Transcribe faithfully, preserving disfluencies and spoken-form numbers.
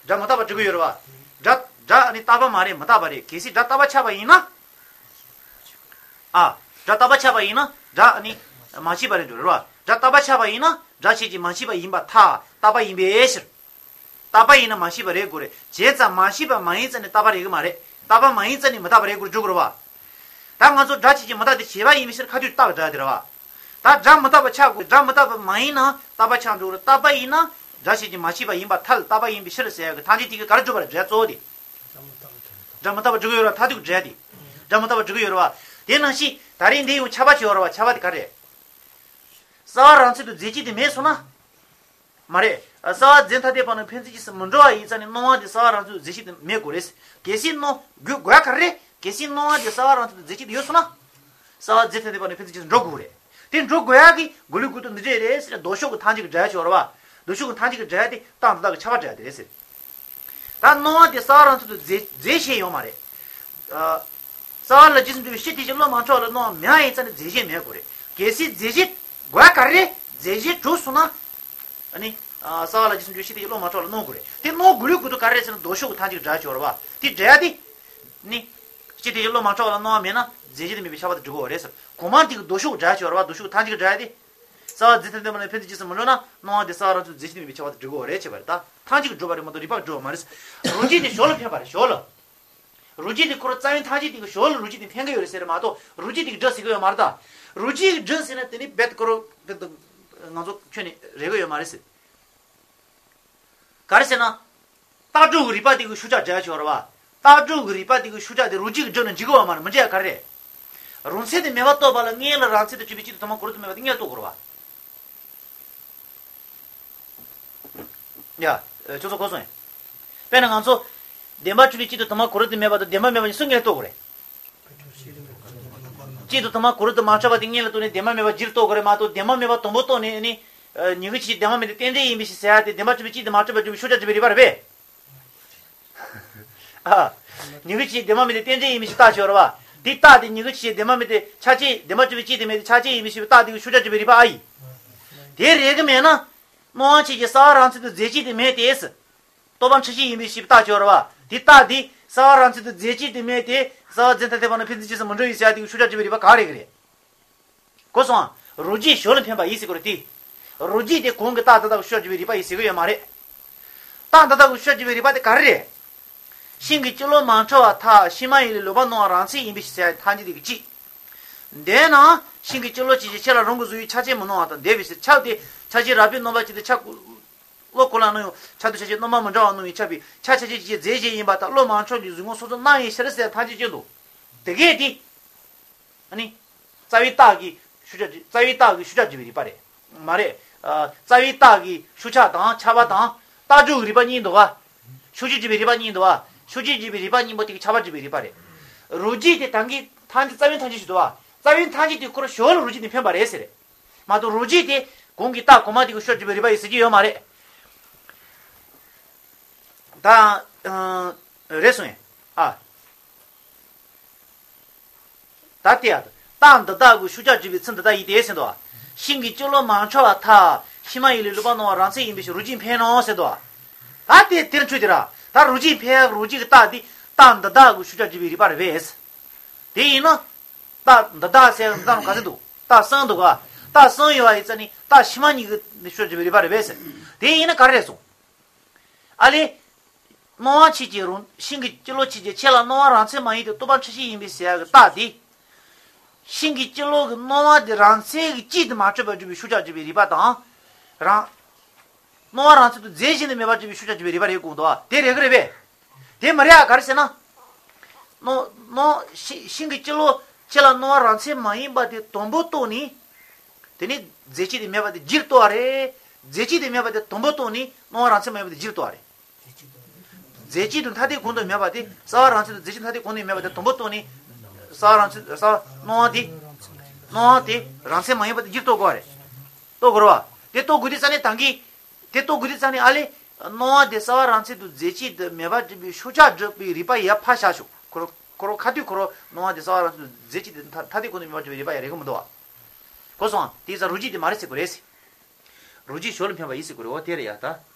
སྒྲ་མི་རྟག་པ་འགྲོ་གི་ཡོད་རེད་བ། སྒྲ་སྒྲ་ནི་རྟག་པ་མ་རེད། མི་རྟག་པ་རེད། གལ་སྲིད་སྒྲ་རྟག་པ་ཆགས་པ་ཡིན་ན། ཨ། སྒྲ་རྟག་པ་ཆགས་པ་ཡིན་ན་སྒྲ་ནི་མ་སྐྱེས་པ་རེད་འགྲོ་རེད་བ། སྒྲ་རྟག་པ་ཆགས་པ་ཡིན་ན་སྒྲ་བྱས་ཀྱི་མ་སྐྱེས་པ་ཡིན་པར་ཐལ། རྟག་པ་ཡིན་པའི་ཕྱིར། རྟག་པ་ཡིན་ན་མ་སྐྱེས་པ་རེད་དགོས་རེད། བྱས་ཙང་མ་སྐྱེས་པ་མ་ཡིན་ཙང་ནི་རྟག་པ་རེད་གི་མ་རེད། རྟག་པ་མ་ཡིན་ཙང་ནི་མི་རྟག་པ་རེད་དགོས་རེད་འགྲོ་དགོས་རེད་བ། ད་ང་ཚོ་སྒྲ་བྱས་ཀྱི་མི་རྟག་སྟེ་བྱས་པ་ཡིན་པའི་ཕྱིར་ཁ་ཐུག་རྟག་སྒྲ་དེ་རེད་བ། ད་སྒྲ་མི་རྟག་པ་ཆགས་དགོས། སྒྲ་མི་རྟག་པ་མ་ཡིན་ན་རྟག་པ་ཆགས་འགྲོ་གི་རེད། རྟག་པ་ཡིན་ན་སྒྲ་བྱས་ཀྱི་མ་སྐྱེས་པ་ཡིན་པར་ཐལ། རྟག་པ་ཡིན་པའི་ཕྱིར་ཟེར་ཡག་གི་ཐམས་ཅད་དེ་གི་ག་རེ་སྒྲུབ་པ་རེད། སྒྲ་གཙོ་བོ་དེ། སྒྲ་མི་རྟག་པ་འགྲོ་གི་ཡོད་རེད་བ། མཐར་ཐུག་སྒྲ་དེ། སྒྲ་མི་རྟག་པ་འགྲོ་གི་ཡོད་རེད་བ། དེ་ནང་བཞིན་ད་རིང་འདི་ཡང་ཁྱབ་པ་ཅིག་ཡོད་རེད་བ། ཁྱབ་པ་དེ་ག་རེ་རེད། རྩ་བ་རང་མཚན་དུ་རྫས་གཅིག་དེ་མེད་སོང་ན། མ་རེད། རྩ་བ་རྫས་ཐ་དད་པ་ནི་འཕེན་བྱེད་ཀྱི་ཕྱིར་མི་འགྲོ་བ་ཡིན་ཙང་ནི་སྣང་བ་དེ་རྩ་བ་རང་མཚན་དུ་རྫས་གཅིག་དེ་མེད་དགོས་རེད། གལ་སྲིད་སྣང་དགོས་དགོས་ག་རེ་རེད། གལ་སྲིད་སྣང་བ་དེ་རྩ་བ་རང་མཚན་དུ་རྫས་གཅིག་དེ་ཡོད་སོང་ན། རྩ་བ་རྫས་ཐ་དད་པ་ནི་འཕེན་བྱེད་ཀྱི་ཕྱིར་འགྲོ་དགོས་རེད། དེ་འགྲོ་དགོས་ཡག་གི་གུ་ལུ་གུ་ཏུ་འདི་འདྲས་རེད་ཟེར་ན་ལྡོག་ཕྱོགས་ཀྱི་མཐའ་མཇུག་གི་སྒྲ་ཡ་ཅིག་ཡོད་རེད་བ། ལྡོག་ཕྱོགས་ཀྱི་མཐའ་མཇུག་གི་སྒྲ་ཡ་དེ་རྟགས་འདི་དག་གི་ཁྱབ་པ་སྒྲ་དེ་རེད་ཟེར། ད་སྣང་བ་དེ་རྩ་བ་རང་མཚན་དུ་རྫས་རྫས་གཞན་ཡོད་མ་རེད། ཨ། རྩ་བ་ལ་རྗེས་སུ་འགྲོ་བའི་སྤྱི་དེ་བཞིན་བློ་མ་འཕྲོག་ལ་སྣང་བ་མེད་པ་ཡིན་ཙང་ནི་རྫས་གཞན་མེད་དགོས་རེད། གལ་སྲིད་རྫས་གཞན་དགོས་ཡག་ག་རེ་རེད། རྫས་གཞན་གྲུབ་སོང་ན། ཨ་ནི། ཨ། རྩ་བ་ལ་རྗེས་སུ་འགྲོ་བའི་སྤྱི་དེ་བཞིན་བློ་མ་འཕྲོག་ལ་སྣང་དགོས་རེད། དེ་སྣང་དགོས་ལུགས་གུ་ཏུ་ག་རེ་རེད་ཟེར་ན་ལྡོག་ཕྱོགས་ཀྱི་མཐའ་མཇུག་སྒྲ་ཡ་ཅིག་ཡོད་རེད་བ། དེ་སྒྲ་ཡ་དེ། ནི། སྤྱི་དེ་བཞིན་བློ་མ་འཕྲོག་ལ་སྣང་བ་མེད་ན་རྫས་གཞན་དུ་མེད་པའི་ཁྱབ་པ་དེ་འགྲོ་གི་ཡོད་རེད་ཟེར། གོང་མ་དེ་གི་ལྡོག་ཕྱོགས་སྒྲ་ཡ་ཅིག་ཡོད་རེད་བ། ལྡོག་ཕྱོགས་ཀྱི་མཐའ་མཇུག་སྒྲ་ཡ་དེ། རྩ་བ་རྫས་ཐ་དད་པ་ནི་འཕེན་བྱེད་ཀྱི་ཕྱིར་མི་འགྲོ་ན་སྣང་བ་དེ་རྩ་བ་རང་མཚན་དུ་རྫས་གཅིག་ཏུ་མེད་པའི་ཁྱབ་པ་དེ་འགྲོ་གི་ཡོད་རེད་ཅེས་པ་རེད། ད་མཐའ་མཇུག་གི་སྒྲུབ་པ་རེད་མ་གཏོགས་རིགས་པ་སྒྲུབ་པ་མ་རེད། རང་རྒྱུད་དེ་ཞོར་ལ་འཕེན་པ་རེད། ཞོར་ལ། རང་རྒྱུད་དེ་ཁོ་རང་རྩ་བའི་མཐའ་རྒྱུད་དེ་གི་ཞོར་ལ་རང་རྒྱུད་དེ་འཕེན་གི་ཡོད་རེད་ཟེར་རེད་མ་གཏོགས་རང་རྒྱུད་དེ་གི་སྒྲ་ཟེར་གི་ཡོད་མ་རེད་ད། རང་རྒྱུད་ཀྱི་སྒྲ་ཟེར་ན་དེ་ནི་རྦད་དེ་ཁོ་རང་རྦད་དེ་ང་ཚོ་ཁྱོན་ནས་རེག་གི་ཡོད་མ་རེད་ཟེར། ག་རེ་ཟེར་ན། རྟགས་སྒྲུབ་ཀྱི་རིགས་པ་དེ་གི་ཤུགས་ཆག་སྒྲ་ཡ་ཅིག་ཡོད་རེད་བ། རྟགས་སྒྲུབ་ཀྱི་རིགས་པ་དེ་གི་ཤུགས་ཆག་དེ་རང་རྒྱུད་ཀྱི་སྒྲ་ནང་འཇུག་གི་ཡོད་མ་རེད། མི་འཇུག་ཡག་ག་རེ་རེད། རང་མཚན་དུ་མེད་པར་རྟོགས་པ་ལ་སྔོན་ལ་རང་མཚན་དུ་གྱུར་པའི་གཅིག་ཏུ་དོན་མ་གོ་རུ་དུ་མེད་པ་དེ་སྔོན་ལ་རྟོགས་དགོས་རེད་བ། ཡ། ཁྱོད་ཚོ་གོ་སོང་ངས། དཔེར་ན་ང་ཚོ། བདེན་པར་གྲུབ་པའི་གཅིག་ཏུ་དོན་མ་གོ་རུ་དུ་མེད་པ་དང་བདེན་པ་མེད་པ་གཉིས་སུ་སྔོན་ལ་རྟོགས་དགོས་རེད། གཅིག་ཏུ་དོན་མ་གོ་རུ་དུ་མ་ཆགས་པ་དེ་སྔོན་ལ་རྟོགས་ནས་བདེན་པ་མེད་པ་རྗེས་ལ་རྟོགས་དགོས་རེད་མ་གཏོགས་བདེན་པ་མེད་པ་དང་པོ་རྟོགས་ནས་ནི། ཉིད་ཀྱི་ཆོས་བདེན་པ་མེད་དེ་རྟེན་འབྲེལ་ཡིན་པའི་ཕྱིར་ཟེར་ཡ་དེ་བདེན་པར་གྲུབ་པའི་གཅིག་ཏུ་མ་གྲུབ་པར་འགྱུར་བའི་ཤུགས་ཆག་སྒྲུབ་པའི་རིགས་པ་རེད་པས། ཨ། ཉིད་ཀྱི་ཆོས་བདེན་པ་མེད་དེ་རྟེན་འབྲེལ་ཡིན་པའི་ཕྱིར་རྟགས་ཅིག་ཡོད་རེད་བ། དེ་རྟགས་དེ་ཉིད་ཀྱི་ཆོས་བདེན་པ་མེད་དེ་ཆ་བཅས་བདེན་པར་གྲུབ་པའི་གཅིག་དེ་མེད་དེ་ཆ་བཅས་ཡིན་པའི་ཕྱིར་རྟགས་དེ་གི་ཤུགས་ཆག་སྒྲུབ་པའི་རིགས་པ་ཨ་ཡིན། དེ་རེད་གི་མེད་ན། སྣང་བ་ཆོས་ཅན་རྩ་བ་རང་མཚན་དུ་རྫས་གཅིག་དེ་མེད་དེ། རྟོག་པ་འཁྲུལ་ཤེས་ཡིན་པའི་ཕྱིར་རྟགས་ཅིག་ཡོད་རེད་བ། དེ་རྟགས་དེ་རྩ་བ་རང་མཚན་དུ་རྫས་གཅིག་དེ་མེད་དེ་རྩ་བ་རྫས་ཐ་དད་པ་ནི་འཕེན་བྱེད་ཀྱི་ཕྱིར་མི་འགྲོ་བའི་ཟེར་ཡ་དེ་གི་ཤུགས་ཆག་སྒྲུབ་པའི་རིགས་པ་ག་རེ་གི་རེད། གོ་སོང་ཨ། རང་རྒྱུད་ཞོར་ལ་འཕེན་པ་ཡིན་ཟེར་གོ་རེད་དེ། རང་རྒྱུད་དེ་གོང་གི་རྟགས་འདི་དག་གི་ཤུགས་ཆག་སྒྲུབ་པའི་རིགས་པ་ཡིན་ཟེར་གི་ཡོད་མ་རེད། རྟགས་འདི་དག་གི་ཤུགས་ཆག་སྒྲུབ་པའི་རིགས་པ་དེ་ག་རེ་རེད། ཤིང་གི་སྤྱི་ལོ་མ་འཁྲུལ་བར་ཐལ། ཕྱི་མ་ཡིན་ལས་ལོག་པར་སྣང་བ་རང་མཚན་ཡིན་པའི་ཕྱིར་ཟེར་ཡ་ཐམས་ཅད་དེ་གི་གཅིག་འདས་ན་ཤིང་གི་སྤྱི་ལོ་ཆོས་ཅན་ཆད་ལ་རང་གི་གཟུགས་ཡོད་ཆ་ཅན་མི་སྣང་བ་དང་འདས་པའི་ཕྱིར་ཆ་དེ་ཆ་ཅན་རགས་པའི་སྣང་བ་ཅན་དེ་ཆ་བློ་ཁོ་ན་སྣང་ཡང་ཆ་དུ་ཆ་ཅན་སྣང་བ་མི་འདྲ་བ་སྣང་བའི་ཆ་པའི་ཆ་ཆ་ཅན་ཅིག་རྫས་གཞན་ཡིན་པ་དང་བློ་མ་འཕྲོག་པའི་གཟུགས་ངོ་སོ་སོར་སྣང་བའི་ཕྱིར་ཟེར་ཐམས་ཅད་ཀྱང་འདུག་དེ་གས་དེ། ཨ་ནི། རྩ་བའི་རྟགས་ཀྱི་ཤུགས་ཆག་རྩ་བའི་རྟགས་ཀྱི་ཤུགས་ཆག་སྒྲུབ་པའི་རིགས་པ་རེད། མ་རེད། ཨ། རྩ་བའི་རྟགས་ཀྱི་ཤུགས་ཆག་དང་ཁྱབ་པ་དང་རྟགས་སྒྲུབ་ཀྱི་རིགས་པ་གཉིས་འདུག་ག་ཤུགས་ཆག་སྒྲུབ་པའི་རིགས་པ་གཉིས་འདུག་ག་ཤུགས་ཆག་སྒྲུབ་པའི་རིགས་པ་གཉིས་པོ་དེ་གི་ཁྱབ་པ་སྒྲུབ་པའི་རིགས་པ་རེད། རང་རྒྱུད་དེ་ད་གིན་ཐམས་ཅད་རྩ་བའི་ཐམས་ཅད་ཞིག་འདུག་ག་རྩ་བའི་ཐམས་ཅད་དེ་ཁོ་རང་ཞོར་ལ་རང་རྒྱུད་དེ་འཕེན་པ་རེད་ཟེར། མ་གཏོགས་རང་རྒྱུད་དེ་གོང་གི་རྟགས་གོང་མ་དེ་གི་ཤུགས་སྒྲུབ་པའི་རིགས་པ་ཡིན་ཟེར་གྱི་ཡོད་མ་རེད། ད། ཨ། རེད་སོང་ཡ། ཨ། ད་དེ་ཡ། རྟགས་འདི་དག་གི་ཤུགས་ཆག་སྒྲུབ་པའི་ཚུལ་འདི་ལྟ་ཡིན་ཏེ་ཟེར་འདུག་ཤིང་གི་སྤྱི་ལོ་མ་འཁྲུལ་བར་ཐལ། ཕྱི་མ་ཡིན་ལས་ལོག་པར་སྣང་བ་རང་མཚན་ཡིན་པའི་ཕྱིར་རང་རྒྱུད་འཕེན་ནོ་ཟེར་འདུག་ད་དེ་དེར་འཕྲོས་དེ་ར། ད་རང་རྒྱུད་འཕེན་ཡག་རང་རྒྱུད་ཀྱི་རྟགས་འདི་རྟགས་འདི་དག་གི་ཤུགས་ཆག་སྒྲུབ་པའི་རིགས་པ་རེད་པས། དེ་ཡིན་ན། རྟགས་འདི་དག་ཟེར་ཡག་འདི་དག་ནང་ག་ཚོད་འདུག་རྟགས་གསུམ་འདུག་ག་རྟགས་གསུམ་ཡོད་པ་ཡིན་ཙང་ནི་རྟགས་ཕྱི་མ་གཉིས་ཀྱི་ནི་ཤུགས་ཆག་སྒྲུབ་པའི་རིགས་པ་རེད་པས་ཟེར། དེ་ཡིན་ན་ག་རེ་རེད་སོང་། ཨ་ལས། སྣང་བ་ཆོས་ཅན་རང་ཤིང་གི་སྤྱི་ལོ་ཆོས་ཅན་ཆད་ལ་སྣང་བ་རང་མཚན་མ་ཡིན་ཏེ་རྟོག་པ་འཁྲུལ་ཤེས་ཡིན་པའི་ཟེར་ཡག་གི་རྟགས་དེ། ཤིང་གི་སྤྱི་ལོ་གི་སྣང་བ་དེ་རང་མཚན་གྱི་གཅིག་ཏུ་མ་གྲུབ་པར་འགྱུར་བའི་ཤུགས་ཆག་སྒྲུབ་པའི་རིགས་པ་དང་། རང་། སྣང་བ་རང་མཚན་དུ་རྫས་གཞན་དུ་མེད་པར་འགྱུར་བའི་ཤུགས་ཆག་སྒྲུབ་པའི་རིགས་པ་རེད་དགོངས་འདུག་བ། དེ་རེད་གི་རེད་པས། དེ་མ་རེད་ཨ་ག་རེ་ཟེར་ན། སྣང་སྣང་ཤིང་ཤིང་གི་སྤྱི་ལོ་ཆད་ལ་སྣང་བ་རང་མཚན་མ་ཡིན་པ་དེ་དང་པོ་རྟོགས་ནས། དེ་ནས་རྫས་གཅིག་དེ་མེད་པ་དེ་རྗེས་རྟོགས་པ་རེད། རྫས་གཅིག་དེ་མེད་པ་དེ་དང་པོ་རྟོགས་ནས་སྣང་བ་རང་མཚན་མ་ཡིན་པ་དེ་རྗེས་རྟོགས་པ་རེད། རྫས་གཅིག་ཏུ་ཐ་དད་གང་དུ་མེད་པ་དེ་རྩ་བ་རང་མཚན་དུ་རྫས་གཅིག་ཐ་དད་གང་དུ་མེད་པ་དེ་དང་པོ་རྟོགས་ནས། རྩ་བ་རང་མཚན་རྩ་བ་སྣང་བ་དེ། སྣང་བ་དེ་རང་མཚན་མ་ཡིན་པ་དེ་རྗེས་རྟོགས་དགོས་པ་རེད། རྟོགས་དགོས་རེད་བ། དེ་རྟོགས་དགོས་དུས་ཙ་ནས་ད་གིན། དེ་རྟོགས་དགོས་དུས་ཙ་ནས་ཨ་ལས། སྣང་བ་དེ་རྩ་བ་རང་མཚན་དུ་རྫས་གཅིག་ཏུ་མེད་པར་འགྱུར་བའི་ཤུགས་ཆག་སྒྲུབ་པའི་རིགས་པ་ཡར་ཕར་བཞག་ཤོག་ཁོ་རང་ཁོ་རང་ཁ་ཐུག་ཁོ་རང་སྣང་བ་དེ་རྩ་བ་རང་མཚན་དུ་རྫས་གཅིག་ཏུ་ཐ་ཐ་དད་གང་དུ་མེད་པར་འགྱུར་བའི་རིགས་པ་ཡར་རེག་གི་མི་འདུག་བ། གོ་སོང་ཨ། དེ་ཡིན་ཙང་རང་རྒྱུད་དེ་མ་རེད་ཟེར་དགོས་རེད་ཟེར། རང་རྒྱུད་ཞོར་ལ་འཕེན་པ་ཡིན་ཟེར་དགོས་རེད་འོ་དེ་རེད་ཡ་ད།